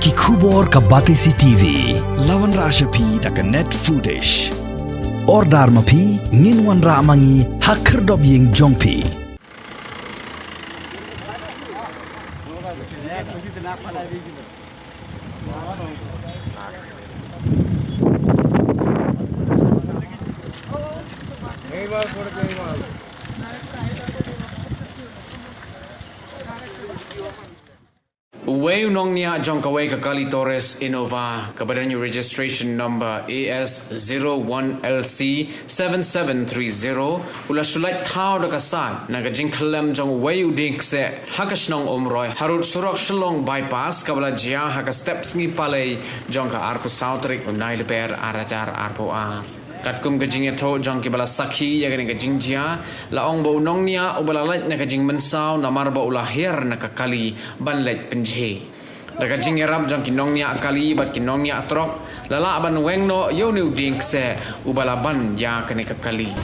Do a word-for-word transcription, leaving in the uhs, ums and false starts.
Ki khubor ka Batesi T V la wanrah sha phi da ka Net Foodish. Order ma phi, ngin wanrah ma ngi ha khyrdop ïing jong phi. Uwei u nongniah jong kawei ka kali Taurus Innova kaba don ïa u registration number A S zero one L C seven seven three zero u la shu lait thaw da ka side na ka jingkhyllem jong uwei u dieng kseh ha ka shnong Umroi harud surok Shillong Bypass kaba la jia ha ka step sngi Palei jong ka arphew saw tarik u Nailepher ar hajar arphew ar. Katkum ka jingïathuh jong kiba la sakhi ïa kane ka jingjia, la ong ba u nongniah uba la lait na ka jingmynsaw namar ba u la hiar na ka kali ban leit pynjhieh. Da ka jingïarap jong ki nongniah kali bad ki nongniah trok, la lah ban weng noh ïa une u dieng kseh uba la ban ïa kane ka kali.